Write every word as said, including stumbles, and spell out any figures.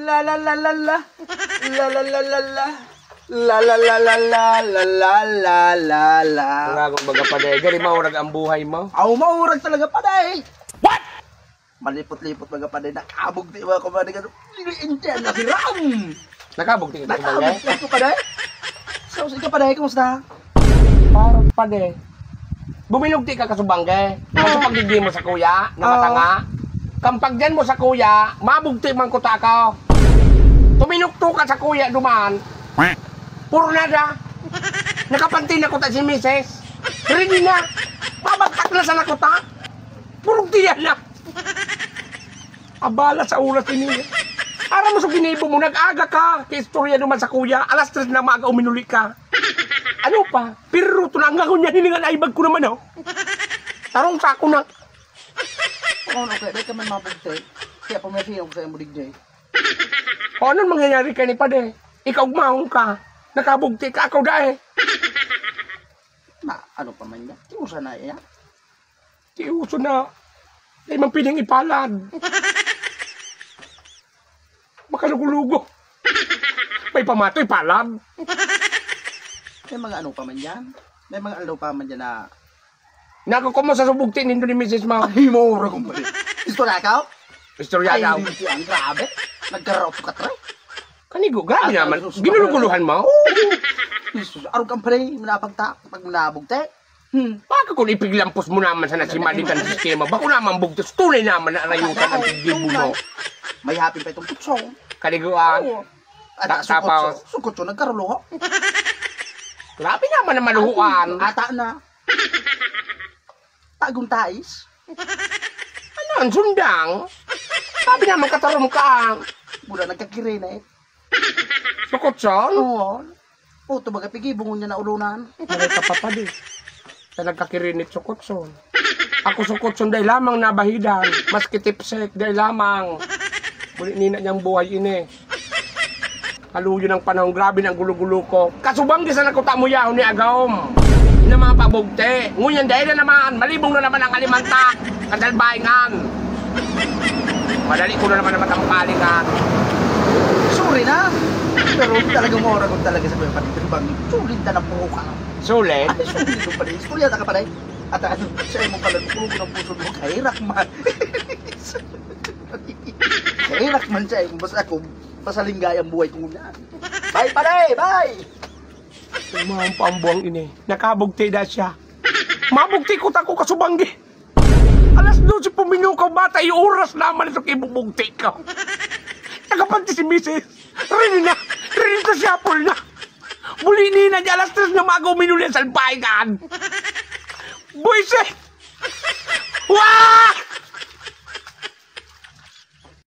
La la la la la. La la la la la. La la la la la. La la la la la. Ang akong baga, pade, gani maurag ang buhay mo? Aw, maurag talaga, pade. What? Malipot-lipot, baga, pade, nakabugti ba ako, pade, gano? Hindi, hindi, nahiram. Nakabugti ka, pade? Nakabugti ako, pade. So, sige, pade, kumusta? Parang, pade, bumilugti ka kasubangge. Kasi pagdigdi mo sa kuya, na matanga. Kampagyan mo sa kuya, mabugti man kuta ako. Tuminukto ka sa kuya duman. Puro nada. Nakapanti na kuta si misis. Ready na. Mabagtak na sana kuta. Puro tiyan na. Abala sa oras ini. Aram mo sa ginibo mo, nag-aga ka. Kay istorya naman sa kuya, alas tres na maaga uminuli ka. Ano pa? Pero ito na ang ngunyan, hiningan ay bag ko naman, oh. Tarong sa ako na. Oo, okay. Dahil ka man mabugti. Kaya pa may sinaw sa'yo mo digdi. O, anong mangyayari ka ni pade? Ikaw, mahong ka. Nakabugti ka, ako dai. Ma, ano pa man yan? Tiusa na yan. Tiuso na. Dai man pwedeng ipalad. Makalugo-lugo. May pamato, ipalad. May mga ano pa man yan? May mga ano pa man yan na Naku, kumusta sa bugti nindo ni misis mo? Ay, maura kong pare. Istorya ka? Istorya Ay, daw. Hindi siya. Ang grabe. Nagkaraot ka, tre. Kanigo, grabe Ang naman. Jesus, Ginuluguluhan mo? Jesus, arog kang pare. Manapagta. Pag manabog, te. Hmm. Baka kung ipiglampos mo naman sa nasimalikan sistema, bako naman bugtos, tunay naman na arayutan ang tigil mo. May hapin pa itong kutsong. Kaliguan. Oo. At Ta-, tapos? Sukutso, sukutso, nagkarulo. Grabe naman na maluhuan. Ata na. Tagong tais. Ano, ang sundang? Sabi naman, katarom ka. Mura nagkakirina eh. Sukutson? Oo. Puto, baga pigibungon niya na ulunan. Maray ka pa, padi. Sa nagkakirinit sukutson. Ako sukutson, dai lamang nabahidan. Maski tipsek, dai lamang. Muli nina niyang buhay ini. Haluyo ng panahon, grabe ng gulo-gulo ko. Kasubang di sa nakuta mo yaon ni Agawom na mga pabugti. Ngunyan, dai na naman. Malibong na naman ang alimanta. Kasalbahingan. Madali ko na naman na matampalingan. Sorry na. Pero talagang maura ko talaga sa mga panitribang. Sulit na napuho ka. Sulit? Ay, sulit yung pala. Istorya na ka pala eh. At ano, siya mo pala, kulog ng puso mo, kahirak man. Kahirak man siya eh. Kung basta ako, masalinggay ang buhay ko ngunyan. Bye, pare! Bye! Umahan pa ang buwang ini. Nakabugti na siya. Mabugti ko tako kasubanggi. Alas dose puminukaw, bata, yung oras naman itong ibubugti ko. Nakapanti si misis. Rini na. Rini na siya, Paul na. Muli nina niya, alas tres na maaga uminuli ang salbahe kan. Buwisit!